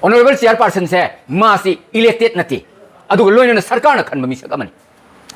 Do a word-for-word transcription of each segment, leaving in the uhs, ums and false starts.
Honourable Chairperson ꯁꯦ ꯃꯥꯁꯤ elected ꯅꯠꯇꯦ, ꯑꯗꯨꯒ ꯂꯣꯏꯅꯅ ꯁꯔꯀꯥꯔꯅ ꯈꯟꯕ ꯃꯤꯁꯛ ꯑꯃꯅꯤ꯫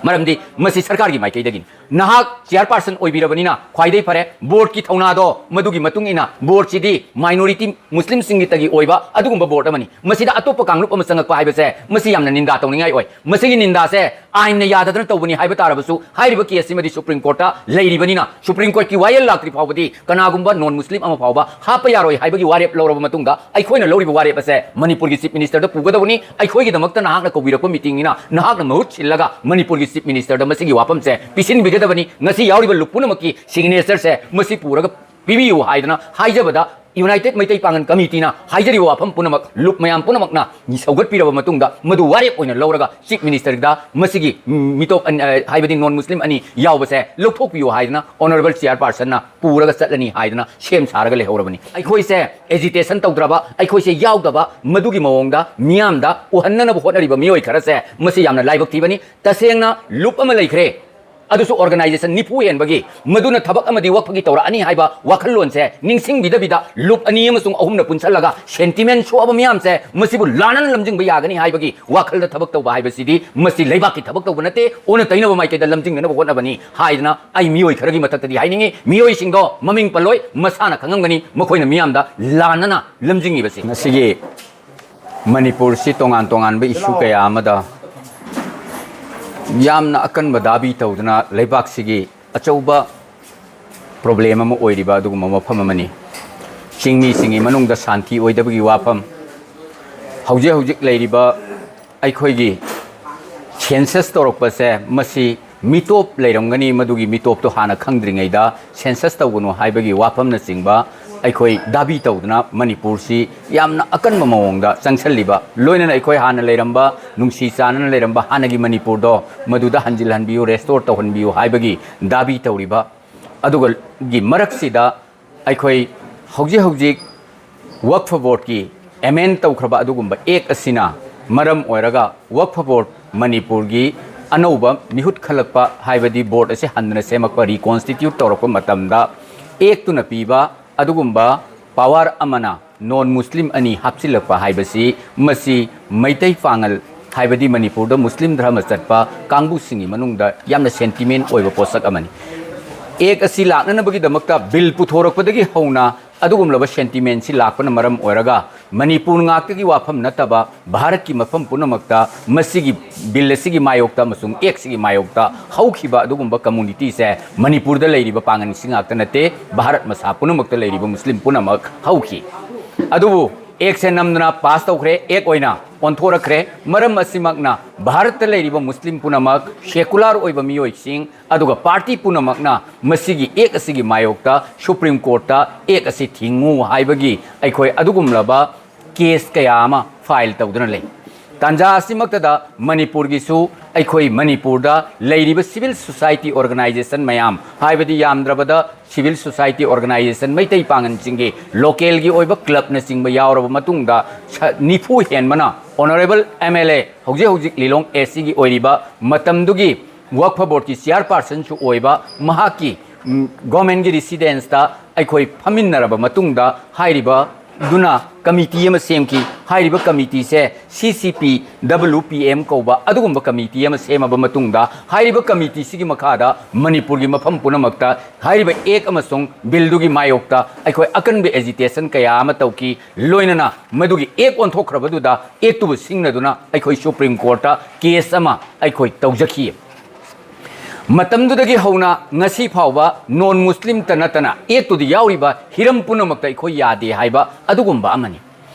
ꯃꯔꯝꯗꯤ ꯃꯁꯤ ꯁꯔꯀꯥꯔꯒꯤ ꯃꯥꯏꯀꯩꯗꯒꯤꯅꯤ꯫ ꯅꯍꯥꯛ Chairperson ꯑꯣꯏꯕꯤꯔꯕꯅꯤꯅ ꯈ꯭ꯋꯥꯏꯗꯒꯤ ꯐꯔꯦ꯫ Board ꯀꯤ ꯊꯧꯅꯥꯗꯣ, ꯃꯗꯨꯒꯤ ꯃꯇꯨꯡ ꯏꯟꯅ board ꯁꯤꯗꯤ minority Muslim ꯁꯤꯡꯒꯤꯇꯒꯤ ꯑꯣꯏꯕ ꯑꯗꯨꯒꯨꯝꯕ board ꯑꯃꯅꯤ꯫ ꯃꯁꯤꯗ ꯑꯇꯣꯞꯄ ꯀꯥꯡꯂꯨꯞ ꯑꯃ ꯆꯪꯉꯛꯄ ꯍꯥꯏꯕꯁꯦ ꯃꯁꯤ ꯌꯥꯝꯅ ꯅꯤꯟꯗꯥ ꯇꯧꯅꯤꯡꯉꯥꯏ ꯑꯣꯏ꯫ ꯃꯁꯤꯒꯤ ꯅꯤꯟꯗꯥꯁꯦ ꯑꯥꯏꯟꯅ ꯌꯥꯗꯗꯅ ꯇꯧꯕꯅꯤ ꯍꯥꯏꯕ ꯇꯥꯔꯕꯁꯨ, ꯍꯥꯏꯔꯤꯕ case ꯁꯤꯃꯗꯤ Supreme Court ꯇ ꯂꯩꯔꯤꯕꯅꯤꯅ, Supreme Court ꯀꯤ ꯋꯥꯌꯦꯜ ꯂꯥꯛꯇ꯭ꯔꯤ ꯐꯥꯎꯕꯗꯤ ꯀꯅꯥꯒꯨꯝꯕ non Muslim ꯑꯃ ꯐꯥꯎꯕ ꯍꯥꯞꯄ ꯌꯥꯔꯣꯏ ꯍꯥꯏꯕꯒꯤ ꯋꯥꯔꯦꯞ ꯂꯧꯔꯕ ꯃꯇꯨꯡꯗ, ꯑꯩꯈꯣꯏꯅ ꯂꯧꯔꯤꯕ ꯋꯥꯔꯦꯞ ꯑꯁꯦ ꯃꯅꯤꯄꯨꯔꯒꯤ Chief Minister ꯗ ꯄꯨꯒꯗꯕꯅꯤ꯫ ꯑꯩꯈꯣꯏꯒꯤꯗꯃꯛꯇ ꯅꯍꯥꯛꯅ ꯀꯧꯕꯤꯔꯛꯄ meeting ꯅꯤꯅ, ꯅꯍꯥꯛꯅ ꯃꯍꯨꯠ ꯁꯤꯜꯂꯒ ꯃꯅꯤꯄꯨꯔꯒꯤ Chief Minister ꯗ ꯃꯁꯤꯒꯤ ꯋꯥꯐꯝꯁꯦ ꯄꯤꯁꯤꯟꯕꯤꯒꯗꯕꯅꯤ꯫ ꯉꯁꯤ ꯌꯥꯎꯔꯤꯕ ꯂꯨꯞ ꯄꯨꯝꯅꯃꯛꯀꯤ signature ꯁꯦ ꯃꯁꯤ ꯄꯨꯔꯒ ꯄꯤꯕꯤꯌꯨ ꯍꯥꯏꯗꯅ ꯍꯥꯏꯖꯕꯗ, United ꯃꯩꯇꯩ ꯄꯥꯡꯒꯜ ꯀꯃꯤꯇꯤꯅ ꯍꯥꯏꯖꯔꯤꯕ ꯋꯥꯐꯝ ꯄꯨꯝꯅꯃꯛ ꯂꯨꯞ ꯃꯌꯥꯝ ꯄꯨꯝꯅꯃꯛꯅ ꯁꯧꯒꯠꯄꯤꯔꯕ ꯃꯇꯨꯡꯗ, ꯃꯗꯨ ꯋꯥꯔꯦꯞ ꯑꯣꯏꯅ ꯂꯧꯔꯒ Chief Minister ꯗ ꯃꯁꯤꯒꯤ ꯃꯤꯇꯣꯞ ꯑꯅꯤ, ꯑ, ꯍꯥꯏꯕꯗꯤ non Muslim ꯑꯅꯤ ꯌꯥꯎꯕꯁꯦ ꯂꯧꯊꯣꯛꯄꯤꯌꯨ ꯍꯥꯏꯗꯅ Honourable Chairperson ꯅ ꯄꯨꯔꯒ ꯆꯠꯂꯅꯤ ꯍꯥꯏꯗꯅ ꯁꯦꯝ ꯁꯥꯔꯒ ꯂꯩꯍꯧꯔꯕꯅꯤ꯫ ꯑꯩꯈꯣꯏꯁꯦ agitation ꯇꯧꯗ꯭ꯔꯕ, ꯑꯩꯈꯣꯏꯁꯦ ꯌꯥꯎꯗꯕ, ꯃꯗꯨꯒꯤ ꯃꯑꯣꯡꯗ ꯃꯤꯌꯥꯝꯗ ꯎꯍꯟꯅꯅꯕ ꯍꯣꯠꯅꯔꯤꯕ ꯃꯤꯑꯣꯏ ꯈꯔꯁꯦ, ꯃꯁꯤ ꯌꯥꯝꯅ ꯂꯥꯏꯕꯛ ꯊꯤꯕꯅꯤ꯫ ꯇꯁꯦꯡꯅ ꯂꯨꯞ ꯑꯃ ꯂꯩꯈ꯭ꯔꯦ, ꯑꯗꯨꯁꯨ organisation ꯅꯤꯐꯨ ꯍꯦꯟꯕꯒꯤ, ꯃꯗꯨꯅ ꯊꯕꯛ ꯑꯃꯗꯤ ꯋꯥꯐꯒꯤ ꯇꯧꯔꯛꯑꯅꯤ ꯍꯥꯏꯕ ꯋꯥꯈꯜꯂꯣꯟꯁꯦ ꯅꯤꯡꯁꯤꯡꯕꯤꯗꯕꯤꯗ, ꯂꯨꯞ ꯑꯅꯤ ꯑꯃꯁꯨꯡ ꯑꯍꯨꯝꯅ ꯄꯨꯟꯁꯜꯂꯒ sentiment ꯁꯣꯛꯑꯕ ꯃꯌꯥꯝꯁꯦ ꯃꯁꯤꯕꯨ ꯂꯥꯟꯅꯅ ꯂꯝꯖꯤꯡꯕ ꯌꯥꯒꯅꯤ ꯍꯥꯏꯕꯒꯤ ꯋꯥꯈꯜꯗ ꯊꯕꯛ ꯇꯧꯕ ꯍꯥꯏꯕꯁꯤꯗꯤ ꯃꯁꯤ ꯂꯩꯕꯥꯛꯀꯤ ꯊꯕꯛ ꯇꯧꯕ ꯅꯠꯇꯦ, ꯑꯣꯟꯅ ꯇꯩꯅꯕ ꯃꯥꯏꯀꯩꯗ ꯂꯝꯖꯤꯡꯅꯅꯕ ꯍꯣꯠꯅꯕꯅꯤ ꯍꯥꯏꯗꯅ ꯑꯩ ꯃꯤꯑꯣꯏ ꯈꯔꯒꯤ ꯃꯊꯛꯇꯗꯤ ꯍꯥꯏꯅꯤꯡꯉꯤ꯫ ꯃꯤꯑꯣꯏꯁꯤꯡꯗꯣ ꯃꯃꯤꯡ ꯄꯜꯂꯣꯏ, ꯃꯁꯥꯅ ꯈꯪꯉꯝꯒꯅꯤ, ꯃꯈꯣꯏꯅ ꯃꯤꯌꯥꯝꯗ ꯂꯥꯟꯅꯅ ꯂꯝꯖꯤꯡꯉꯤꯕꯁꯤ꯫ ꯉꯁꯤꯒꯤ ꯃꯅꯤꯄꯨꯔꯁꯤ ꯇꯣꯉꯥꯟ ꯇꯣꯉꯥꯟꯕ issue ꯀꯌꯥ ꯑꯃꯗ ꯌꯥꯝꯅ ꯑꯀꯟꯕ ꯗꯥꯕꯤ ꯇꯧꯗꯨꯅ ꯂꯩꯕꯥꯛꯁꯤꯒꯤ ꯑꯆꯧꯕ problem ꯑꯃ ꯑꯣꯏꯔꯤꯕ ꯑꯗꯨꯒꯨꯝꯕ ꯃꯐꯝ ꯑꯃꯅꯤ꯫ ꯆꯤꯡꯃꯤꯁꯤꯡꯒꯤ ꯃꯅꯨꯡꯗ ꯁꯥꯟꯇꯤ ꯑꯣꯏꯗꯕꯒꯤ ꯋꯥꯐꯝ, ꯍꯧꯖꯤꯛ ꯍꯧꯖꯤꯛ ꯂꯩꯔꯤꯕ ꯑꯩꯈꯣꯏꯒꯤ census ꯇꯧꯔꯛꯄꯁꯦ, ꯃꯁꯤ ꯃꯤꯇꯣꯞ ꯂꯩꯔꯝꯒꯅꯤ, ꯃꯗꯨꯒꯤ ꯃꯤꯇꯣꯞꯇꯣ ꯍꯥꯟꯅ ꯈꯪꯗ꯭ꯔꯤꯉꯩꯗ census ꯇꯧꯒꯅꯨ ꯍꯥꯏꯕꯒꯤ ꯋꯥꯐꯝꯅꯆꯤꯡꯕ ꯑꯩꯈꯣꯏ ꯗꯥꯕꯤ ꯇꯧꯗꯨꯅ ꯃꯅꯤꯄꯨꯔꯁꯤ ꯌꯥꯝꯅ ꯑꯀꯟꯕ ꯃꯑꯣꯡꯗ ꯆꯪꯁꯤꯜꯂꯤꯕ, ꯂꯣꯏꯅꯅ ꯑꯩꯈꯣꯏ ꯍꯥꯟꯅ ꯂꯩꯔꯝꯕ, ꯅꯨꯡꯁꯤ ꯆꯥꯟꯅꯅ ꯂꯩꯔꯝꯕ ꯍꯥꯟꯅꯒꯤ ꯃꯅꯤꯄꯨꯔꯗꯣ ꯃꯗꯨꯗ ꯍꯟꯖꯤꯜꯍꯟꯕꯤꯌꯨ, restore ꯇꯧꯍꯟꯕꯤꯌꯨ ꯍꯥꯏꯕꯒꯤ ꯗꯥꯕꯤ ꯇꯧꯔꯤꯕ, ꯑꯗꯨꯒ ꯒꯤ ꯃꯔꯛꯁꯤꯗ ꯑꯩꯈꯣꯏ ꯍꯧꯖꯤꯛ ꯍꯧꯖꯤꯛ ꯋꯛꯐ ꯕꯣꯔꯗꯀꯤ amend ꯇꯧꯈ꯭ꯔꯕ ꯑꯗꯨꯒꯨꯝꯕ act ꯑꯁꯤꯅ ꯃꯔꯝ ꯑꯣꯏꯔꯒ ꯋꯛꯐ ꯕꯣꯔꯗ ꯃꯅꯤꯄꯨꯔꯒꯤ ꯑꯅꯧꯕ ꯃꯤꯍꯨꯠ ꯈꯜꯂꯛꯄ, ꯍꯥꯏꯕꯗꯤ ꯕꯣꯔꯗ ꯑꯁꯤ ꯍꯟꯗꯅ ꯁꯦꯝꯃꯛꯄ, reconstitute ꯇꯧꯔꯛꯄ ꯃꯇꯝꯗ act ꯇꯨꯅ ꯄꯤꯕ ꯑꯗꯨꯒꯨꯝꯕ power ꯑꯃꯅ ꯅꯣꯟ ꯃꯨꯁꯂꯤꯝ ꯑꯅꯤ ꯍꯥꯞꯆꯤꯜꯂꯛꯄ ꯍꯥꯏꯕꯁꯤ, ꯃꯁꯤ ꯃꯩꯇꯩ ꯄꯥꯉꯜ, ꯍꯥꯏꯕꯗꯤ ꯃꯅꯤꯄꯨꯔꯗ ꯃꯨꯁꯂꯤꯝ ꯙꯔꯃ ꯆꯠꯄ ꯀꯥꯡꯕꯨꯁꯤꯡꯒꯤ ꯃꯅꯨꯡꯗ ꯌꯥꯝꯅ ꯁꯦꯟꯇꯤꯃꯦꯟ ꯑꯣꯏꯕ ꯄꯣꯠꯁꯛ ꯑꯃꯅꯤ꯫ ꯑꯦꯛ ꯑꯁꯤ ꯂꯥꯛꯅꯅꯕꯒꯤꯗꯃꯛꯇ ꯕꯤꯜ ꯄꯨꯊꯣꯔꯛꯄꯗꯒꯤ ꯍꯧꯅ ꯑꯗꯨꯒꯨꯝꯂꯕ ꯁꯦꯟꯇꯤꯃꯦꯟꯁꯤ ꯂꯥꯛꯄꯅ ꯃꯔꯝ ꯑꯣꯏꯔꯒ, ꯃꯅꯤꯄꯨꯔ ꯉꯥꯛꯇꯒꯤ ꯋꯥꯐꯝ ꯅꯠꯇꯕ, ꯚꯥꯔꯠꯀꯤ ꯃꯐꯝ ꯄꯨꯝꯅꯃꯛꯇ ꯃꯁꯤꯒꯤ ꯕꯤꯜ ꯑꯁꯤꯒꯤ ꯃꯥꯌꯣꯛꯇ ꯑꯃꯁꯨꯡ ꯑꯦꯛꯁꯤꯒꯤ ꯃꯥꯌꯣꯛꯇ ꯍꯧꯈꯤꯕ ꯑꯗꯨꯒꯨꯝꯕ ꯀꯝꯃꯨꯅꯤꯇꯤꯁꯦ ꯃꯅꯤꯄꯨꯔꯗ ꯂꯩꯔꯤꯕ ꯄꯥꯉꯜꯁꯤ ꯉꯥꯛꯇ ꯅꯠꯇꯦ, ꯚꯥꯔꯠ ꯃꯁꯥ ꯄꯨꯝꯅꯃꯛꯇ ꯂꯩꯔꯤꯕ ꯃꯨꯁꯂꯤꯝ ꯄꯨꯝꯅꯃꯛ ꯍꯧꯈꯤ꯫ ꯑꯗꯨꯕꯨ ꯑꯦꯛꯁꯦ ꯅꯝꯗꯅ ꯄꯥꯁ ꯇꯧꯈ꯭ꯔꯦ, ꯑꯦꯛ ꯑꯣꯏꯅ ꯑꯣꯟꯊꯣꯔꯛꯈ꯭ꯔꯦ꯫ ꯃꯔꯝ ꯑꯁꯤꯃꯛꯅ ꯚꯥꯔꯠꯇ ꯂꯩꯔꯤꯕ ꯃꯨꯁꯂꯤꯝ ꯄꯨꯝꯅꯃꯛ, ꯁꯦꯀꯨꯂꯔ ꯑꯣꯏꯕ ꯃꯤꯑꯣꯏꯁꯤꯡ, ꯑꯗꯨꯒ ꯄꯥꯔꯇꯤ ꯄꯨꯝꯅꯃꯛꯅ ꯃꯁꯤꯒꯤ ꯑꯦꯛ ꯑꯁꯤꯒꯤ ꯃꯥꯌꯣꯛꯇ ꯁꯨꯄ꯭ꯔꯤꯝ ꯀꯣꯔꯠꯇ ꯑꯦꯛ ꯑꯁꯤ ꯊꯤꯡꯉꯨ ꯍꯥꯏꯕꯒꯤ ꯑꯩꯈꯣꯏ ꯑꯗꯨꯒꯨꯝꯂꯕ ꯀꯦꯁ ꯀꯌꯥ ꯑꯃ ꯐꯥꯏꯜ ꯇꯧꯗꯨꯅ ꯂꯩ꯫ ꯇꯥꯟꯖꯥ ꯑꯁꯤꯃꯛꯇꯗ ꯃꯅꯤꯄꯨꯔꯒꯤꯁꯨ, ꯑꯩꯈꯣꯏ ꯃꯅꯤꯄꯨꯔꯗ ꯂꯩꯔꯤꯕ ꯁꯤꯚꯤꯜ ꯁꯣꯁꯥꯏꯇꯤ ꯑꯣꯔꯒꯅꯥꯏꯖꯦꯁꯟ ꯃꯌꯥꯝ, ꯍꯥꯏꯕꯗꯤ ꯌꯥꯝꯗ꯭ꯔꯕꯗ ꯁꯤꯚꯤꯜ ꯁꯣꯁꯥꯏꯇꯤ ꯑꯣꯔꯒꯅꯥꯏꯖꯦꯁꯟ ꯃꯩꯇꯩ ꯄꯥꯉꯜꯁꯤꯡꯒꯤ ꯂꯣꯀꯦꯜꯒꯤ ꯑꯣꯏꯕ ꯀ꯭ꯂꯕꯅꯆꯤꯡꯕ ꯌꯥꯎꯔꯕ ꯃꯇꯨꯡꯗ, ꯁ-, ꯅꯤꯐꯨ ꯍꯦꯟꯕꯅ ꯑꯣꯅꯔꯦꯕꯜ ꯑꯦꯝ ꯑꯦꯜ ꯑꯦ, ꯍꯧꯖꯤꯛ ꯍꯧꯖꯤꯛ ꯂꯤꯂꯣꯡ ꯑꯦ ꯁꯤꯒꯤ ꯑꯣꯏꯔꯤꯕ, ꯃꯇꯝꯗꯨꯒꯤ ꯋꯛꯐ ꯕꯣꯔꯗꯀꯤ ꯆꯤꯌꯥꯔꯄꯥꯔꯁꯟꯁꯨ ꯑꯣꯏꯕ, ꯃꯍꯥꯛꯀꯤ, ꯎꯝ, ꯒꯣꯔꯃꯦꯟꯒꯤ ꯔꯤꯁꯤꯗꯦꯟꯁꯇ ꯑꯩꯈꯣꯏ ꯐꯝꯃꯤꯟꯅꯔꯕ ꯃꯇꯨꯡꯗ, ꯍꯥꯏꯔꯤꯕ ꯗꯨꯅ ꯀꯃꯤꯇꯤ ꯑꯃ ꯁꯦꯝꯈꯤ꯫ ꯍꯥꯏꯔꯤꯕ ꯀꯃꯤꯇꯤꯁꯦ ꯁꯤ ꯁꯤ ꯄꯤ ꯗꯕꯜꯌꯨ ꯄꯤ ꯑꯦꯝ ꯀꯧꯕ ꯑꯗꯨꯒꯨꯝꯕ ꯀꯃꯤꯇꯤ ꯑꯃ ꯁꯦꯝꯃꯕ ꯃꯇꯨꯡꯗ, ꯍꯥꯏꯔꯤꯕ ꯀꯃꯤꯇꯤꯁꯤꯒꯤ ꯃꯈꯥꯗ ꯃꯅꯤꯄꯨꯔꯒꯤ ꯃꯐꯝ ꯄꯨꯝꯅꯃꯛꯇ ꯍꯥꯏꯔꯤꯕ ꯑꯦꯛ ꯑꯃꯁꯨꯡ ꯕꯤꯜꯗꯨꯒꯤ ꯃꯥꯌꯣꯛꯇ ꯑꯩꯈꯣꯏ ꯑꯀꯟꯕ ꯑꯦꯖꯤꯇꯦꯁꯟ ꯀꯌꯥ ꯑꯃ ꯇꯧꯈꯤ꯫ ꯂꯣꯏꯅꯅ ꯃꯗꯨꯒꯤ ꯑꯦꯛ ꯑꯣꯟꯊꯣꯛꯈ꯭ꯔꯕꯗꯨꯗ ꯑꯦꯛꯇꯨꯕꯨ ꯁꯤꯡꯅꯗꯨꯅ ꯑꯩꯈꯣꯏ ꯁꯨꯄ꯭ꯔꯤꯝ ꯀꯣꯔꯠꯇ ꯀꯦꯁ ꯑꯃ ꯑꯩꯈꯣꯏ ꯇꯧꯖꯈꯤ꯫ ꯃꯇꯝꯗꯨꯗꯒꯤ ꯍꯧꯅ ꯉꯁꯤ ꯐꯥꯎꯕ ꯅꯣꯟ ꯃꯨꯁꯂꯤꯝꯇ ꯅꯠꯇꯅ ꯑꯦꯛꯇꯨꯗ ꯌꯥꯎꯔꯤꯕ ꯍꯤꯔꯝ ꯄꯨꯝꯅꯃꯛꯇ ꯑꯩꯈꯣꯏ ꯌꯥꯗꯦ ꯍꯥꯏꯕ ꯑꯗꯨꯒꯨꯝꯕ ꯑꯃꯅꯤ꯫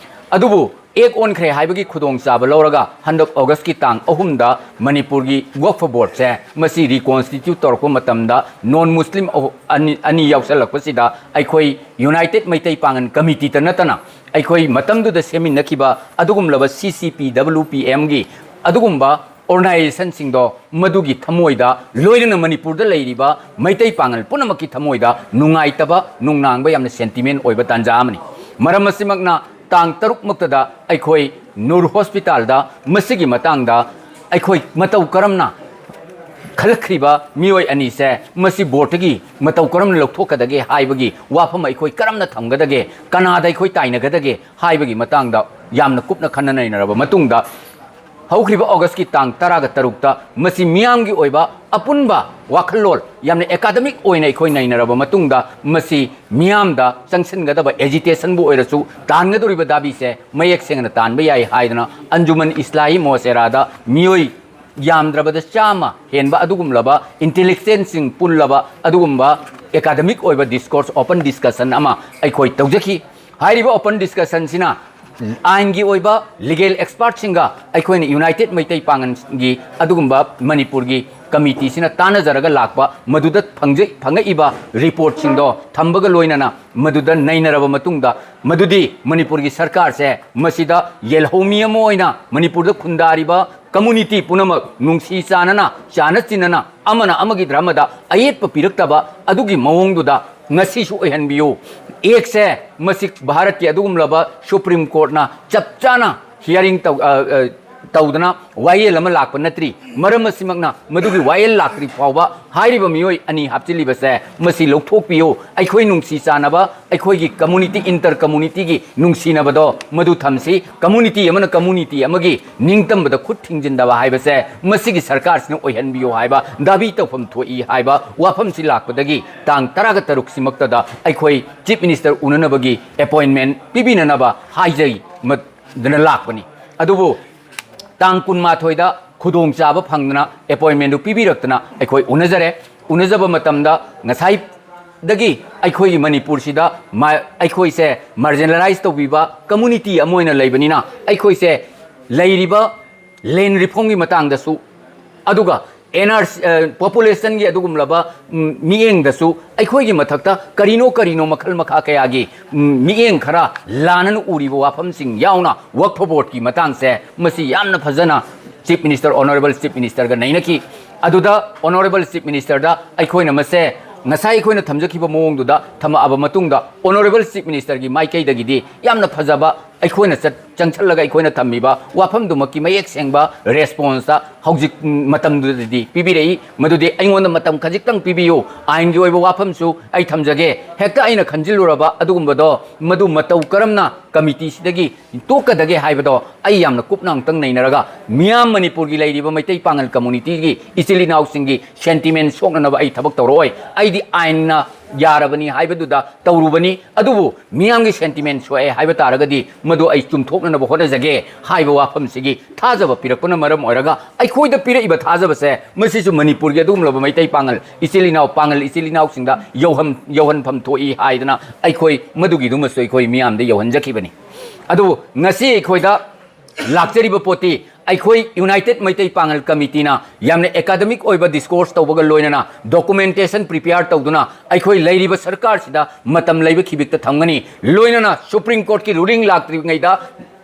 ꯑꯗꯨꯕꯨ ꯑꯦꯛ ꯑꯣꯟꯈ꯭ꯔꯦ ꯍꯥꯏꯕꯒꯤ ꯈꯨꯗꯣꯡꯆꯥꯕ ꯂꯧꯔꯒ ꯍꯟꯗꯛ ꯑꯣꯒꯁꯀꯤ ꯇꯥꯡ ꯑꯍꯨꯝꯗ ꯃꯅꯤꯄꯨꯔꯒꯤ ꯋꯛꯐ ꯕꯣꯔꯗꯁꯦ ꯃꯁꯤ ꯔꯤꯀꯣꯟꯁꯇꯤꯇ꯭ꯌꯨꯠ ꯇꯧꯔꯛꯄ ꯃꯇꯝꯗ ꯅꯣꯟ ꯃꯨꯁꯂꯤꯝ ꯑꯍꯨ-, ꯑꯅꯤ, ꯑꯅꯤ ꯌꯥꯎꯁꯜꯂꯛꯄꯁꯤꯗ ꯑꯩꯈꯣꯏ ꯌꯨꯅꯥꯏꯇꯦꯠ ꯃꯩꯇꯩ ꯄꯥꯉꯜ ꯀꯃꯤꯇꯤꯇ ꯅꯠꯇꯅ ꯑꯩꯈꯣꯏ ꯃꯇꯝꯗꯨꯗ ꯁꯦꯝꯃꯤꯟꯅꯈꯤꯕ ꯑꯗꯨꯒꯨꯝꯂꯕ ꯁꯤ ꯁꯤ ꯄꯤ ꯗꯕꯜꯌꯨ ꯄꯤ ꯑꯦꯝꯒꯤ ꯑꯗꯨꯒꯨꯝꯕ ꯑꯣꯔꯒꯅꯥꯏꯖꯦꯁꯟꯁꯤꯡꯗꯣ ꯃꯗꯨꯒꯤ ꯊꯃꯣꯏꯗ, ꯂꯣꯏꯅꯅ ꯃꯅꯤꯄꯨꯔꯗ ꯂꯩꯔꯤꯕ ꯃꯩꯇꯩ ꯄꯥꯉꯜ ꯄꯨꯝꯅꯃꯛꯀꯤ ꯊꯃꯣꯏꯗ ꯅꯨꯡꯉꯥꯏꯇꯕ, ꯅꯨꯡꯅꯥꯡꯕ ꯌꯥꯝꯅ ꯁꯦꯟꯇꯤꯃꯦꯟ ꯑꯣꯏꯕ ꯇꯥꯟꯖꯥ ꯑꯃꯅꯤ꯫ ꯃꯔꯝ ꯑꯁꯤꯃꯛꯅ ꯇꯥꯡ ꯇꯔꯨꯛꯃꯛꯇꯗ ꯑꯩꯈꯣꯏ ꯅꯨꯔ ꯍꯣꯁꯄꯤꯇꯥꯜꯗ ꯃꯁꯤꯒꯤ ꯃꯇꯥꯡꯗ ꯑꯩꯈꯣꯏ ꯃꯇꯧ ꯀꯔꯝꯅ ꯈꯜꯂꯛꯈ꯭ꯔꯤꯕ ꯃꯤꯑꯣꯏ ꯑꯅꯤꯁꯦ ꯃꯁꯤ ꯕꯣꯔꯗꯇꯒꯤ ꯃꯇꯧ ꯀꯔꯝꯅ ꯂꯧꯊꯣꯛꯀꯗꯒꯦ ꯍꯥꯏꯕꯒꯤ ꯋꯥꯐꯝ ꯑꯩꯈꯣꯏ ꯀꯔꯝꯅ ꯊꯝꯒꯗꯒꯦ, ꯀꯅꯥꯗ ꯑꯩꯈꯣꯏ ꯇꯥꯏꯅꯒꯗꯒꯦ ꯍꯥꯏꯕꯒꯤ ꯃꯇꯥꯡꯗ ꯌꯥꯝꯅ ꯀꯨꯞꯅ ꯈꯟꯅ ꯅꯩꯅꯔꯕ ꯃꯇꯨꯡꯗ, ꯍꯧꯈ꯭ꯔꯤꯕ ꯑꯣꯒꯁꯀꯤ ꯇꯥꯡ ꯇꯔꯥꯒ ꯇꯔꯨꯛꯇ ꯃꯁꯤ ꯃꯤꯌꯥꯝꯒꯤ ꯑꯣꯏꯕ ꯑꯄꯨꯟꯕ ꯋꯥꯈꯜꯂꯣꯟ, ꯌꯥꯝꯅ ꯑꯦꯀꯥꯗꯃꯤꯛ ꯑꯣꯏꯅ ꯑꯩꯈꯣꯏ ꯅꯩꯅꯔꯕ ꯃꯇꯨꯡꯗ, ꯃꯁꯤ ꯃꯤꯌꯥꯝꯗ ꯆꯪꯁꯤꯟꯒꯗꯕ ꯑꯦꯖꯤꯇꯦꯁꯟꯕꯨ ꯑꯣꯏꯔꯁꯨ, ꯇꯥꯟꯒꯗꯧꯔꯤꯕ ꯗꯥꯕꯤꯁꯦ ꯃꯌꯦꯛ ꯁꯦꯡꯅ ꯇꯥꯟꯕ ꯌꯥꯏ ꯍꯥꯏꯗꯅ ꯑꯟꯖꯨꯃꯟ ꯏꯁꯂꯥꯍꯤ ꯃꯣꯁꯦꯔꯥꯗ ꯃꯤꯑꯣꯏ ꯌꯥꯝꯗ꯭ꯔꯕꯗ ꯆꯥꯝꯃ ꯍꯦꯟꯕ ꯑꯗꯨꯒꯨꯝꯂꯕ ꯏꯟꯇꯦꯂꯦꯛꯆꯨꯋꯦꯜꯁꯤꯡ ꯄꯨꯜꯂꯕ ꯑꯗꯨꯒꯨꯝꯕ ꯑꯦꯀꯥꯗꯃꯤꯛ ꯑꯣꯏꯕ ꯗꯤꯁꯀꯣꯔꯁ, ꯑꯣꯄꯟ ꯗꯤꯁꯀꯁꯟ ꯑꯃ ꯑꯩꯈꯣꯏ ꯇꯧꯖꯈꯤ꯫ ꯍꯥꯏꯔꯤꯕ ꯑꯣꯄꯟ ꯗꯤꯁꯀꯁꯟꯁꯤꯅ ꯑꯥꯏꯟꯒꯤ ꯑꯣꯏꯕ ꯂꯤꯒꯦꯜ ꯑꯦꯛꯁꯄꯥꯔꯠꯁꯤꯡꯒ ꯑꯩꯈꯣꯏꯅ ꯌꯨꯅꯥꯏꯇꯦꯠ ꯃꯩꯇꯩ ꯄꯥꯉꯜꯒꯤ ꯑꯗꯨꯒꯨꯝꯕ ꯃꯅꯤꯄꯨꯔꯒꯤ ꯀꯃꯤꯇꯤꯁꯤꯅ ꯇꯥꯟꯅꯖꯔꯒ ꯂꯥꯛꯄ, ꯃꯗꯨꯗ ꯐꯪꯖ-, ꯐꯪꯉꯛꯏꯕ ꯔꯤꯄꯣꯔꯠꯁꯤꯡꯗꯣ ꯊꯝꯕꯒ ꯂꯣꯏꯅꯅ ꯃꯗꯨꯗ ꯅꯩꯅꯔꯕ ꯃꯇꯨꯡꯗ, ꯃꯗꯨꯗꯤ ꯃꯅꯤꯄꯨꯔꯒꯤ ꯁꯔꯀꯥꯔꯁꯦ ꯃꯁꯤꯗ ꯌꯦꯜꯍꯧꯃꯤ ꯑꯃ ꯑꯣꯏꯅ ꯃꯅꯤꯄꯨꯔꯗ ꯈꯨꯟꯗꯥꯔꯤꯕ ꯀꯝꯃꯨꯅꯤꯇꯤ ꯄꯨꯝꯅꯃꯛ ꯅꯨꯡꯁꯤ ꯆꯥꯟꯅꯅ, ꯆꯥꯟꯅ ꯆꯤꯟꯅꯅ, ꯑꯃꯅ ꯑꯃꯒꯤ ꯙꯔꯃꯗ ꯑꯌꯦꯠꯄ ꯄꯤꯔꯛꯇꯕ ꯑꯗꯨꯒꯤ ꯃꯑꯣꯡꯗꯨꯗ ꯉꯁꯤꯁꯨ ꯑꯣꯏꯍꯟꯕꯤꯌꯨ꯫ ꯑꯦꯛꯁꯦ ꯃꯁꯤ ꯚꯥꯔꯠꯀꯤ ꯑꯗꯨꯒꯨꯝꯂꯕ ꯁꯨꯄ꯭ꯔꯤꯝ ꯀꯣꯔꯠꯅ ꯆꯞ ꯆꯥꯅ ꯍꯤꯌꯥꯔꯤꯡ ꯇꯧ-, ꯑ, ꯑ, ꯇꯧꯗꯅ ꯋꯥꯌꯦꯜ ꯑꯃ ꯂꯥꯛꯄ ꯅꯠꯇ꯭ꯔꯤ꯫ ꯃꯔꯝ ꯑꯁꯤꯃꯛꯅ ꯃꯗꯨꯒꯤ ꯋꯥꯌꯦꯜ ꯂꯥꯛꯇ꯭ꯔꯤ ꯐꯥꯎꯕ ꯍꯥꯏꯔꯤꯕ ꯃꯤꯑꯣꯏ ꯑꯅꯤ ꯍꯥꯞꯆꯤꯜꯂꯤꯕꯁꯦ ꯃꯁꯤ ꯂꯧꯊꯣꯛꯄꯤꯌꯨ꯫ ꯑꯩꯈꯣꯏ ꯅꯨꯡꯁꯤ ꯆꯥꯟꯅꯕ, ꯑꯩꯈꯣꯏꯒꯤ ꯀꯝꯃꯨꯅꯤꯇꯤ, ꯏꯟꯇꯔ ꯀꯝꯃꯨꯅꯤꯇꯤꯒꯤ ꯅꯨꯡꯁꯤꯅꯕꯗꯣ ꯃꯗꯨ ꯊꯝꯁꯤ꯫ ꯀꯝꯃꯨꯅꯤꯇꯤ ꯑꯃꯅ ꯀꯝꯃꯨꯅꯤꯇꯤ ꯑꯃꯒꯤ ꯅꯤꯡꯇꯝꯕꯗ ꯈꯨꯠ ꯊꯤꯡꯖꯤꯟꯗꯕ ꯍꯥꯏꯕꯁꯦ ꯃꯁꯤꯒꯤ ꯁꯔꯀꯥꯔꯁꯤꯅ ꯑꯣꯏꯍꯟꯕꯤꯌꯨ ꯍꯥꯏꯕ ꯗꯥꯕꯤ ꯇꯧꯐꯝ ꯊꯣꯛꯏ ꯍꯥꯏꯕ ꯋꯥꯐꯝꯁꯤ ꯂꯥꯛꯄꯗꯒꯤ ꯇꯥꯡ ꯇꯔꯥꯒ ꯇꯔꯨꯛꯁꯤꯃꯛꯇꯗ ꯑꯩꯈꯣꯏ ꯆꯤꯐ ꯃꯤꯅꯤꯁꯇꯔ ꯎꯅꯅꯕꯒꯤ ꯑꯦꯄꯣꯏꯟꯃꯦꯟ ꯄꯤꯕꯤꯅꯅꯕ ꯍꯥꯏꯖꯩ꯫ ꯃꯗꯨꯅ ꯂꯥꯛꯄꯅꯤ꯫ ꯑꯗꯨꯕꯨ ꯇꯥꯡ ꯀꯨꯟꯃꯥꯊꯣꯏꯗ ꯈꯨꯗꯣꯡꯆꯥꯕ ꯐꯪꯗꯅ ꯑꯦꯄꯣꯏꯟꯃꯦꯟꯗꯨ ꯄꯤꯕꯤꯔꯛꯇꯅ ꯑꯩꯈꯣꯏ ꯎꯅꯖꯔꯦ꯫ ꯎꯅꯖꯕ ꯃꯇꯝꯗ ꯉꯁꯥꯏꯗꯒꯤ ꯑꯩꯈꯣꯏꯒꯤ ꯃꯅꯤꯄꯨꯔꯁꯤꯗ ꯃ-, ꯑꯩꯈꯣꯏꯁꯦ ꯃꯥꯔꯖꯤꯅꯦꯂꯥꯏꯁ ꯇꯧꯕꯤꯕ ꯀꯝꯃꯨꯅꯤꯇꯤ ꯑꯃ ꯑꯣꯏꯅ ꯂꯩꯕꯅꯤꯅ, ꯑꯩꯈꯣꯏꯁꯦ ꯂꯩꯔꯤꯕ ꯂꯦꯟ ꯔꯤꯐꯣꯔꯝꯒꯤ ꯃꯇꯥꯡꯗꯁꯨ, ꯑꯗꯨꯒ ꯑꯦꯟ ꯑꯥꯔ ꯁꯤ, ꯑ, ꯄꯣꯄꯨꯂꯦꯁꯟꯒꯤ ꯑꯗꯨꯒꯨꯝꯂꯕ, ꯎꯝ, ꯃꯤꯠꯌꯦꯡꯗꯁꯨ ꯑꯩꯈꯣꯏꯒꯤ ꯃꯊꯛꯇ ꯀꯔꯤꯅꯣ ꯀꯔꯤꯅꯣ ꯃꯈꯜ ꯃꯈꯥ ꯀꯌꯥꯒꯤ, ꯎꯝ, ꯃꯤꯠꯌꯦꯡ ꯈꯔ ꯂꯥꯟꯅꯅ ꯎꯔꯤꯕ ꯋꯥꯐꯝꯁꯤꯡ ꯌꯥꯎꯅ ꯋꯛꯐ ꯕꯣꯔꯗꯀꯤ ꯃꯇꯥꯡꯁꯦ ꯃꯁꯤ ꯌꯥꯝꯅ ꯐꯖꯅ ꯆꯤꯐ ꯃꯤꯅꯤꯁꯇꯔ, ꯑꯣꯅꯔꯦꯕꯜ ꯆꯤꯐ ꯃꯤꯅꯤꯁꯇꯔꯒ ꯅꯩꯅꯈꯤ꯫ ꯑꯗꯨꯗ ꯑꯣꯅꯔꯦꯕꯜ ꯆꯤꯐ ꯃꯤꯅꯤꯁꯇꯔꯗ ꯑꯩꯈꯣꯏꯅ ꯃꯁꯦ ꯉꯁꯥꯏ ꯑꯩꯈꯣꯏꯅ ꯊꯝꯖꯈꯤꯕ ꯃꯑꯣꯡꯗꯨꯗ ꯊꯝꯃꯛꯑꯕ ꯃꯇꯨꯡꯗ ꯑꯣꯅꯔꯦꯕꯜ ꯆꯤꯐ ꯃꯤꯅꯤꯁꯇꯔꯒꯤ ꯃꯥꯏꯀꯩꯗꯒꯤꯗꯤ ꯌꯥꯝꯅ ꯐꯖꯕ ꯑꯩꯈꯣꯏꯅ ꯆꯠ-, ꯆꯪꯁꯜꯂꯒ ꯑꯩꯈꯣꯏꯅ ꯊꯝꯃꯤꯕ ꯋꯥꯐꯝꯗꯨꯃꯛꯀꯤ ꯃꯌꯦꯛ ꯁꯦꯡꯕ response ꯍꯧꯖꯤꯛ ꯃꯇꯝꯗꯨꯗꯗꯤ ꯄꯤꯕꯤꯔꯛꯏ꯫ ꯃꯗꯨꯗꯤ ꯑꯩꯉꯣꯟꯗ ꯃꯇꯝ ꯈꯖꯤꯛꯇꯪ ꯄꯤꯕꯤꯌꯨ, ꯑꯥꯏꯟꯒꯤ ꯑꯣꯏꯕ ꯋꯥꯐꯝꯁꯨ ꯑꯩ ꯊꯝꯖꯒꯦ꯫ ꯍꯦꯛꯇ ꯑꯩꯅ ꯈꯟꯖꯤꯜꯂꯨꯔꯕ ꯑꯗꯨꯒꯨꯝꯕꯗꯣ, ꯃꯗꯨ ꯃꯇꯧ ꯀꯔꯝꯅ ꯀꯃꯤꯇꯤꯁꯤꯗꯒꯤ ꯇꯣꯛꯀꯗꯒꯦ ꯍꯥꯏꯕꯗꯣ ꯑꯩ ꯌꯥꯝꯅ ꯀꯨꯞꯅ ꯑꯃꯨꯛꯇꯪ ꯅꯩꯅꯔꯒ, ꯃꯤꯌꯥꯝ ꯃꯅꯤꯄꯨꯔꯒꯤ ꯂꯩꯔꯤꯕ ꯃꯩꯇꯩ ꯄꯥꯉꯜ communityꯒꯤ ꯏꯆꯤꯜ ꯏꯅꯥꯎꯁꯤꯡꯒꯤ sentiment ꯁꯣꯛꯅꯅꯕ ꯑꯩ ꯊꯕꯛ ꯇꯧꯔꯛꯑꯣꯏ꯫ ꯑꯩꯗꯤ ꯑꯥꯏꯟꯅ ꯌꯥꯔꯕꯅꯤ ꯍꯥꯏꯕꯗꯨꯗ ꯇꯧꯔꯨꯕꯅꯤ, ꯑꯗꯨꯕꯨ ꯃꯤꯌꯥꯝꯒꯤ sentiment ꯁꯣꯛꯑꯦ ꯍꯥꯏꯕ ꯇꯥꯔꯒꯗꯤ ꯃꯗꯨ ꯑꯩ ꯆꯨꯝꯊꯣꯛꯅꯅꯕ ꯍꯣꯠꯅꯖꯒꯦ ꯍꯥꯏꯕ ꯋꯥꯐꯝꯁꯤꯒꯤ ꯊꯥꯖꯕ ꯄꯤꯔꯛꯄꯅ ꯃꯔꯝ ꯑꯣꯏꯔꯒ, ꯑꯩꯈꯣꯏꯗ ꯄꯤꯔꯛꯏꯕ ꯊꯥꯖꯕꯁꯦ ꯃꯁꯤꯁꯨ ꯃꯅꯤꯄꯨꯔꯒꯤ ꯑꯗꯨꯒꯨꯝꯂꯕ ꯃꯩꯇꯩ ꯄꯥꯉꯜ ꯏꯆꯤꯜ ꯏꯅꯥꯎ, ꯄꯥꯉꯜ ꯏꯆꯤꯜ ꯏꯅꯥꯎꯁꯤꯡꯗ ꯌꯧꯍꯟ-, ꯌꯧꯍꯟꯐꯝ ꯊꯣꯛꯏ ꯍꯥꯏꯗꯅ ꯑꯩꯈꯣꯏ ꯃꯗꯨꯒꯤꯗꯨꯃꯁꯨ ꯑꯩꯈꯣꯏ ꯃꯤꯌꯥꯝꯗ ꯌꯧꯍꯟꯖꯈꯤꯕꯅꯤ꯫ ꯑꯗꯨꯕꯨ ꯉꯁꯤ ꯑꯩꯈꯣꯏꯗ ꯂꯥꯛꯆꯔꯤꯕ ꯄꯣꯠꯇꯤ ꯑꯩꯈꯣꯏ United ꯃꯩꯇꯩ ꯄꯥꯉꯜ ꯀꯃꯤꯇꯤꯅ ꯌꯥꯝꯅ academic ꯑꯣꯏꯕ discourse ꯇꯧꯕꯒ ꯂꯣꯏꯅꯅ documentation prepare ꯇꯧꯗꯨꯅ ꯑꯩꯈꯣꯏ ꯂꯩꯔꯤꯕ ꯁꯔꯀꯥꯔꯁꯤꯗ ꯃꯇꯝ ꯂꯩꯕ ꯈꯤꯕꯤꯛꯇ ꯊꯝꯒꯅꯤ꯫ ꯂꯣꯏꯅꯅ Supreme Courtꯀꯤ ruling ꯂꯥꯛꯇ꯭ꯔꯤꯉꯩꯗ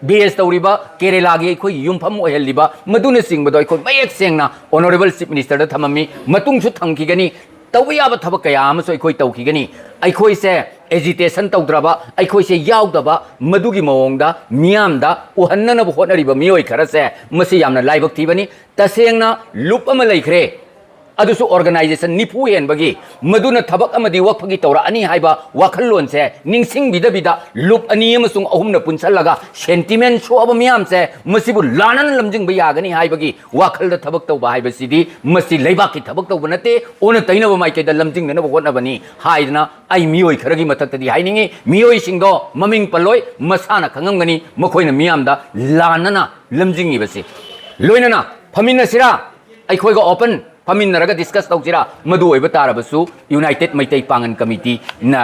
base ꯇꯧꯔꯤꯕ ꯀꯦꯔꯦꯂꯥꯒꯤ ꯑꯩꯈꯣꯏꯒꯤ ꯌꯨꯝꯐꯝ ꯑꯣꯏꯍꯜꯂꯤꯕ ꯃꯗꯨꯅꯆꯤꯡꯕꯗꯣ ꯑꯩꯈꯣꯏ ꯃꯌꯦꯛ ꯁꯦꯡꯅ Honourable Chief Ministerꯗ ꯊꯝꯃꯝꯃꯤ, ꯃꯇꯨꯡꯁꯨ ꯊꯝꯈꯤꯒꯅꯤ꯫ ꯇꯧꯕ ꯌꯥꯕ ꯊꯕꯛ ꯀꯌꯥ ꯑꯃꯁꯨ ꯑꯩꯈꯣꯏ ꯇꯧꯈꯤꯒꯅꯤ꯫ ꯑꯩꯈꯣꯏꯁꯦ agitation ꯇꯧꯗ꯭ꯔꯕ, ꯑꯩꯈꯣꯏꯁꯦ ꯌꯥꯎꯗꯕ, ꯃꯗꯨꯒꯤ ꯃꯑꯣꯡꯗ ꯃꯤꯌꯥꯝꯗ ꯎꯍꯟꯅꯅꯕ ꯍꯣꯠꯅꯔꯤꯕ ꯃꯤꯑꯣꯏ ꯈꯔꯁꯦ ꯃꯁꯤ ꯌꯥꯝꯅ ꯂꯥꯏꯕꯛ ꯊꯤꯕꯅꯤ꯫ ꯇꯁꯦꯡꯅ ꯂꯨꯞ ꯑꯃ ꯂꯩꯈ꯭ꯔꯦ, ꯑꯗꯨꯁꯨ organization ꯅꯤꯐꯨ ꯍꯦꯟꯕꯒꯤ, ꯃꯗꯨꯅ ꯊꯕꯛ ꯑꯃꯗꯤ ꯋꯥꯐꯒꯤ ꯇꯧꯔꯛꯑꯅꯤ ꯍꯥꯏꯕ ꯋꯥꯈꯜꯂꯣꯟꯁꯦ ꯅꯤꯡꯁꯤꯡꯕꯤꯗꯕꯤꯗ ꯂꯨꯞ ꯑꯅꯤ ꯑꯃꯁꯨꯡ ꯑꯍꯨꯝꯅ ꯄꯨꯟꯁꯜꯂꯒ sentiment ꯁꯣꯛꯑꯕ ꯃꯤꯌꯥꯝꯁꯦ ꯃꯁꯤꯕꯨ ꯂꯥꯟꯅꯅ ꯂꯝꯖꯤꯡꯕ ꯌꯥꯒꯅꯤ ꯍꯥꯏꯕꯒꯤ ꯋꯥꯈꯜꯗ ꯊꯕꯛ ꯇꯧꯕ ꯍꯥꯏꯕꯁꯤꯗꯤ ꯃꯁꯤ ꯂꯩꯕꯥꯛꯀꯤ ꯊꯕꯛ ꯇꯧꯕ ꯅꯠꯇꯦ, ꯑꯣꯟꯅ ꯇꯩꯅꯕ ꯃꯥꯏꯀꯩꯗ ꯂꯝꯖꯤꯡꯅꯅꯕ ꯍꯣꯠꯅꯕꯅꯤ ꯍꯥꯏꯗꯅ ꯑꯩ ꯃꯤꯑꯣꯏ ꯈꯔꯒꯤ ꯃꯊꯛꯇꯗꯤ ꯍꯥꯏꯅꯤꯡꯉꯤ꯫ ꯃꯤꯑꯣꯏꯁꯤꯡꯗꯣ ꯃꯃꯤꯡ ꯄꯜꯂꯣꯏ, ꯃꯁꯥꯅ ꯈꯪꯉꯝꯒꯅꯤ ꯃꯈꯣꯏꯅ ꯃꯤꯌꯥꯝꯗ ꯂꯥꯟꯅꯅ ꯂꯝꯖꯤꯡꯉꯤꯕꯁꯤ꯫ ꯂꯣꯏꯅꯅ ꯐꯝꯃꯤꯟꯅꯁꯤꯔꯥ? ꯑꯩꯈꯣꯏꯒ open ꯐꯝꯃꯤꯟꯅꯔꯒ discuss ꯇꯧꯁꯤꯔꯥ? ꯃꯗꯨ ꯑꯣꯏꯕ ꯇꯥꯔꯕꯁꯨ United ꯃꯩꯇꯩ ꯄꯥꯉꯜ ꯀꯃꯤꯇꯤꯅ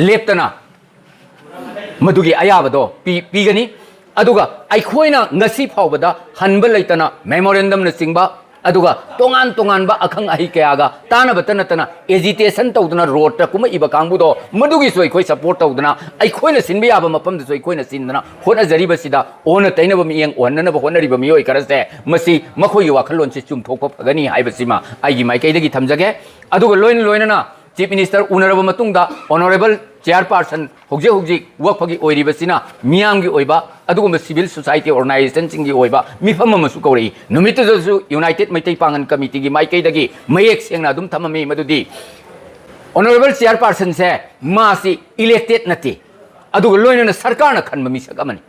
ꯂꯦꯞꯇꯅ ꯃꯗꯨꯒꯤ ꯑꯌꯥꯕꯗꯣ ꯄꯤ-, ꯄꯤꯒꯅꯤ꯫ ꯑꯗꯨꯒ ꯑꯩꯈꯣꯏꯅ ꯉꯁꯤ ꯐꯥꯎꯕꯗ ꯍꯟꯕ ꯂꯩꯇꯅ memorandumꯅꯆꯤꯡꯕ, ꯑꯗꯨꯒ ꯇꯣꯉꯥꯟ ꯇꯣꯉꯥꯟꯕ ꯑꯈꯪ ꯑꯍꯩ ꯀꯌꯥꯒ ꯇꯥꯟꯅꯕꯇ ꯅꯠꯇꯅ agitation ꯇꯧꯗꯨꯅ roadꯇ ꯀꯨꯝꯃꯛꯏꯕ ꯀꯥꯡꯕꯨꯗꯣ, ꯃꯗꯨꯒꯤꯁꯨ ꯑꯩꯈꯣꯏ support ꯇꯧꯗꯨꯅ, ꯑꯩꯈꯣꯏꯅ ꯁꯤꯟꯕ ꯌꯥꯕ ꯃꯐꯝꯗꯁꯨ ꯑꯩꯈꯣꯏꯅ ꯁꯤꯟꯗꯅ ꯍꯣꯠꯅꯖꯔꯤꯕꯁꯤꯗ, ꯑꯣꯟꯅ ꯇꯩꯅꯕ ꯃꯤꯠꯌꯦꯡ ꯎꯍꯟꯅꯅꯕ ꯍꯣꯠꯅꯔꯤꯕ ꯃꯤꯑꯣꯏ ꯈꯔꯁꯦ, ꯃꯁꯤ ꯃꯈꯣꯏꯒꯤ ꯋꯥꯈꯜꯂꯣꯟꯁꯤ ꯆꯨꯝꯊꯣꯛꯄ ꯐꯒꯅꯤ ꯍꯥꯏꯕꯁꯤꯃ ꯑꯩꯒꯤ ꯃꯥꯏꯀꯩꯗꯒꯤ ꯊꯝꯖꯒꯦ꯫ ꯑꯗꯨꯒ ꯂꯣꯏꯅ ꯂꯣꯏꯅꯅ Chief Minister ꯎꯅꯔꯕ ꯃꯇꯨꯡꯗ Honourable Chairperson ꯍꯧꯖꯤꯛ ꯍꯧꯖꯤꯛ ꯋꯛꯐꯒꯤ ꯑꯣꯏꯔꯤꯕꯁꯤꯅ ꯃꯤꯌꯥꯝꯒꯤ ꯑꯣꯏꯕ ꯑꯗꯨꯒꯨꯝꯕ civil society organisationꯁꯤꯡꯒꯤ ꯑꯣꯏꯕ ꯃꯤꯐꯝ ꯑꯃꯁꯨ ꯀꯧꯔꯛꯏ꯫ ꯅꯨꯃꯤꯠꯇꯨꯗꯁꯨ United ꯃꯩꯇꯩ ꯄꯥꯡꯒꯜ Committeeꯒꯤ ꯃꯥꯏꯀꯩꯗꯒꯤ ꯃꯌꯦꯛ ꯁꯦꯡꯅ ꯑꯗꯨꯝ ꯊꯝꯃꯝꯃꯤ ꯃꯗꯨꯗꯤ Honourable Chairpersonꯁꯦ ꯃꯥꯁꯤ elected ꯅꯠꯇꯦ, ꯑꯗꯨꯒ ꯂꯣꯏꯅꯅ ꯁꯔꯀꯥꯔꯅ ꯈꯟꯕ ꯃꯤꯁꯛ ꯑꯃꯅꯤ꯫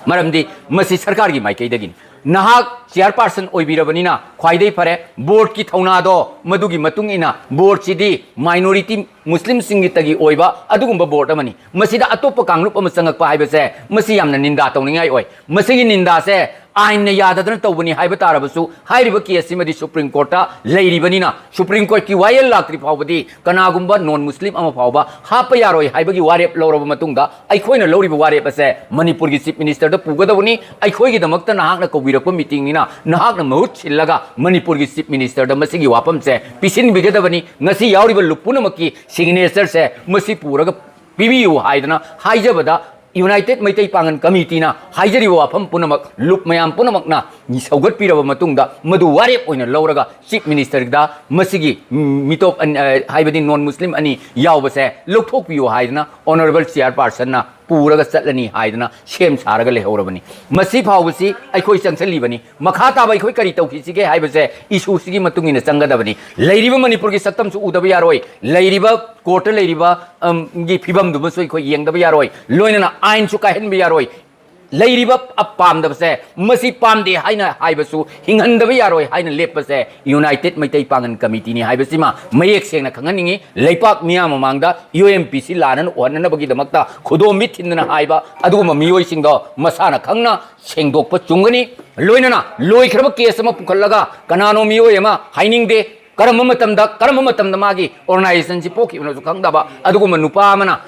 ꯃꯔꯝꯗꯤ ꯃꯁꯤ ꯁꯔꯀꯥꯔꯒꯤ ꯃꯥꯏꯀꯩꯗꯒꯤꯅꯤ꯫ ꯅꯍꯥꯛ Chairperson ꯑꯣꯏꯕꯤꯔꯕꯅꯤꯅ ꯈ꯭ꯋꯥꯏꯗꯒꯤ ꯐꯔꯦ꯫ Boardꯀꯤ ꯊꯧꯅꯥꯗꯣ ꯃꯗꯨꯒꯤ ꯃꯇꯨꯡ ꯏꯟꯅ boardꯁꯤꯗꯤ minority Muslimꯁꯤꯡꯒꯤꯇꯒꯤ ꯑꯣꯏꯕ ꯑꯗꯨꯒꯨꯝꯕ board ꯑꯃꯅꯤ꯫ ꯃꯁꯤꯗ ꯑꯇꯣꯞꯄ ꯀꯥꯡꯂꯨꯞ ꯑꯃ ꯆꯪꯉꯛꯄ ꯍꯥꯏꯕꯁꯦ ꯃꯁꯤ ꯌꯥꯝꯅ ꯅꯤꯟꯗꯥ ꯇꯧꯅꯤꯡꯉꯥꯏ ꯑꯣꯏ꯫ ꯃꯁꯤꯒꯤ ꯅꯤꯟꯗꯥꯁꯦ ꯑꯥꯏꯟꯅ ꯌꯥꯗꯗꯅ ꯇꯧꯕꯅꯤ ꯍꯥꯏꯕ ꯇꯥꯔꯕꯁꯨ, ꯍꯥꯏꯔꯤꯕ case ꯁꯤꯃꯗꯤ Supreme Courtꯇ ꯂꯩꯔꯤꯕꯅꯤꯅ, Supreme Courtꯀꯤ ꯋꯥꯌꯦꯜ ꯂꯥꯛꯇ꯭ꯔꯤ ꯐꯥꯎꯕꯗꯤ ꯀꯅꯥꯒꯨꯝꯕ non Muslim ꯑꯃ ꯐꯥꯎꯕ ꯍꯥꯞꯄ ꯌꯥꯔꯣꯏ ꯍꯥꯏꯕꯒꯤ ꯋꯥꯔꯦꯞ ꯂꯧꯔꯕ ꯃꯇꯨꯡꯗ, ꯑꯩꯈꯣꯏꯅ ꯂꯧꯔꯤꯕ ꯋꯥꯔꯦꯞ ꯑꯁꯦ ꯃꯅꯤꯄꯨꯔꯒꯤ Chief Ministerꯗ ꯄꯨꯒꯗꯕꯅꯤ꯫ ꯑꯩꯈꯣꯏꯒꯤꯗꯃꯛꯇ ꯅꯍꯥꯛꯅ ꯀꯧꯕꯤꯔꯛꯄ meetingꯅꯤꯅ, ꯅꯍꯥꯛꯅ ꯃꯍꯨꯠ ꯁꯤꯜꯂꯒ ꯃꯅꯤꯄꯨꯔꯒꯤ Chief Ministerꯗ ꯃꯁꯤꯒꯤ ꯋꯥꯐꯝꯁꯦ ꯄꯤꯁꯤꯟꯕꯤꯒꯗꯕꯅꯤ꯫ ꯉꯁꯤ ꯌꯥꯎꯔꯤꯕ ꯂꯨꯞ ꯄꯨꯝꯅꯃꯛꯀꯤ signatureꯁꯦ ꯃꯁꯤ ꯄꯨꯔꯒ ꯄꯤꯕꯤꯌꯨ ꯍꯥꯏꯗꯅ ꯍꯥꯏꯖꯕꯗ, United ꯃꯩꯇꯩ ꯄꯥꯡꯒꯜ Committeeꯅ ꯍꯥꯏꯖꯔꯤꯕ ꯋꯥꯐꯝ ꯄꯨꯝꯅꯃꯛ ꯂꯨꯞ ꯃꯌꯥꯝ ꯄꯨꯝꯅꯃꯛꯅ ꯁꯧꯒꯠꯄꯤꯔꯕ ꯃꯇꯨꯡꯗ, ꯃꯗꯨ ꯋꯥꯔꯦꯞ ꯑꯣꯏꯅ ꯂꯧꯔꯒ Chief Ministerꯗ ꯃꯁꯤꯒꯤ, ꯎꯝ, ꯃꯤꯇꯣꯞ ꯑꯅꯤ, ꯑ, ꯍꯥꯏꯕꯗꯤ non Muslim ꯑꯅꯤ ꯌꯥꯎꯕꯁꯦ ꯂꯧꯊꯣꯛꯄꯤꯌꯨ ꯍꯥꯏꯗꯅ Honourable Chairpersonꯅ ꯄꯨꯔꯒ ꯆꯠꯂꯅꯤ ꯍꯥꯏꯗꯅ ꯁꯦꯝ ꯁꯥꯔꯒ ꯂꯩꯍꯧꯔꯕꯅꯤ꯫ ꯃꯁꯤ ꯐꯥꯎꯕꯁꯤ ꯑꯩꯈꯣꯏ ꯆꯪꯁꯤꯜꯂꯤꯕꯅꯤ꯫ ꯃꯈꯥ ꯇꯥꯕ ꯑꯩꯈꯣꯏ ꯀꯔꯤ ꯇꯧꯈꯤꯁꯤꯒꯦ ꯍꯥꯏꯕꯁꯦ issueꯁꯤꯒꯤ ꯃꯇꯨꯡ ꯏꯟꯅ ꯆꯪꯒꯗꯕꯅꯤ꯫ ꯂꯩꯔꯤꯕ ꯃꯅꯤꯄꯨꯔꯒꯤ ꯁꯛꯇꯝꯁꯨ ꯎꯗꯕ ꯌꯥꯔꯣꯏ, ꯂꯩꯔꯤꯕ courtꯇ ꯂꯩꯔꯤꯕ, ꯎꯝ, ꯒꯤ ꯐꯤꯕꯝꯗꯨꯃꯁꯨ ꯑꯩꯈꯣꯏ ꯌꯦꯡꯗꯕ ꯌꯥꯔꯣꯏ, ꯂꯣꯏꯅꯅ ꯑꯥꯏꯟꯁꯨ ꯀꯥꯏꯍꯟꯕ ꯌꯥꯔꯣꯏ꯫ ꯂꯩꯔꯤꯕ ꯑ-, ꯄꯥꯝꯗꯕꯁꯦ, ꯃꯁꯤ ꯄꯥꯝꯗꯦ ꯍꯥꯏꯅ ꯍꯥꯏꯕꯁꯨ ꯍꯤꯡꯍꯟꯗꯕ ꯌꯥꯔꯣꯏ ꯍꯥꯏꯅ ꯂꯦꯞꯄꯁꯦ United ꯃꯩꯇꯩ ꯄꯥꯡꯒꯜ Committeeꯅꯤ ꯍꯥꯏꯕꯁꯤꯃ ꯃꯌꯦꯛ ꯁꯦꯡꯅ ꯈꯪꯍꯟꯅꯤꯡꯉꯤ꯫ ꯂꯩꯄꯥꯛ ꯃꯤꯌꯥꯝ ꯃꯃꯥꯡꯗ UMPC ꯂꯥꯟꯅꯅ ꯎꯍꯟꯅꯅꯕꯒꯤꯗꯃꯛꯇ ꯈꯨꯗꯣꯝꯕꯤ ꯊꯤꯟꯗꯅ ꯍꯥꯏꯕ ꯑꯗꯨꯒꯨꯝꯕ ꯃꯤꯑꯣꯏꯁꯤꯡꯗꯣ ꯃꯁꯥꯅ ꯈꯪꯅ ꯁꯦꯡꯗꯣꯛꯄ ꯆꯨꯝꯒꯅꯤ꯫ ꯂꯣꯏꯅꯅ ꯂꯣꯏꯈ꯭ꯔꯕ case ꯑꯃ ꯄꯨꯈꯠꯂꯒ ꯀꯅꯥꯅꯣ ꯃꯤꯑꯣꯏ ꯑꯃ ꯍꯥꯏꯅꯤꯡꯗꯦ, ꯀꯔꯝꯕ ꯃꯇꯝꯗ, ꯀꯔꯝꯕ ꯃꯇꯝꯗ ꯃꯥꯒꯤ organisationꯁꯤ ꯄꯣꯛꯈꯤꯕꯅꯣꯁꯨ ꯈꯪꯗꯕ ꯑꯗꯨꯒꯨꯝꯕ ꯅꯨꯄꯥ ꯑꯃꯅ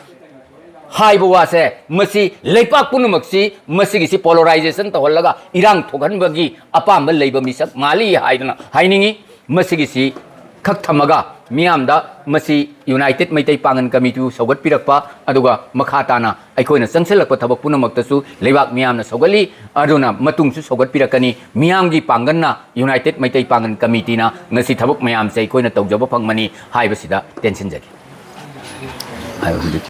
ꯍꯥꯏꯕ ꯋꯥꯁꯦ, ꯃꯁꯤ ꯂꯩꯄꯥꯛ ꯄꯨꯝꯅꯃꯛꯁꯤ ꯃꯁꯤꯒꯤꯁꯤ polarisation ꯇꯧꯍꯜꯂꯒ ꯏꯔꯥꯡ ꯊꯣꯛꯍꯟꯕꯒꯤ ꯑꯄꯥꯝꯕ ꯂꯩꯕ ꯃꯤꯁꯛ ꯃꯥꯜꯂꯤ ꯍꯥꯏꯗꯅ ꯍꯥꯏꯅꯤꯡꯉꯤ꯫ ꯃꯁꯤꯒꯤꯁꯤ ꯈꯛ ꯊꯝꯃꯒ ꯃꯤꯌꯥꯝꯗ ꯃꯁꯤ ꯌꯨꯅꯥꯏꯇꯦꯠ ꯃꯩꯇꯩ ꯄꯥꯡꯒꯜ ꯀꯃꯤꯇꯤꯕꯨ ꯁꯧꯒꯠꯄꯤꯔꯛꯄ, ꯑꯗꯨꯒ ꯃꯈꯥ ꯇꯥꯅ ꯑꯩꯈꯣꯏꯅ ꯆꯪꯁꯤꯜꯂꯛꯄ ꯊꯕꯛ ꯄꯨꯝꯅꯃꯛꯇꯁꯨ ꯂꯩꯕꯥꯛ ꯃꯤꯌꯥꯝꯅ ꯁꯧꯒꯠꯂꯤ, ꯑꯗꯨꯅ ꯃꯇꯨꯡꯁꯨ ꯁꯧꯒꯠꯄꯤꯔꯛꯀꯅꯤ꯫ ꯃꯤꯌꯥꯝꯒꯤ ꯄꯥꯡꯒꯜꯅ, ꯌꯨꯅꯥꯏꯇꯦꯠ ꯃꯩꯇꯩ ꯄꯥꯡꯒꯜ ꯀꯃꯤꯇꯤꯅ ꯉꯁꯤ ꯊꯕꯛ ꯃꯌꯥꯝꯁꯦ ꯑꯩꯈꯣꯏꯅ ꯇꯧꯖꯕ ꯐꯪꯕꯅꯤ ꯍꯥꯏꯕꯁꯤꯗ ꯇꯦꯟꯁꯤꯟꯖꯒꯦ꯫ ꯍꯥꯏꯕ ꯍꯧꯖꯤꯛ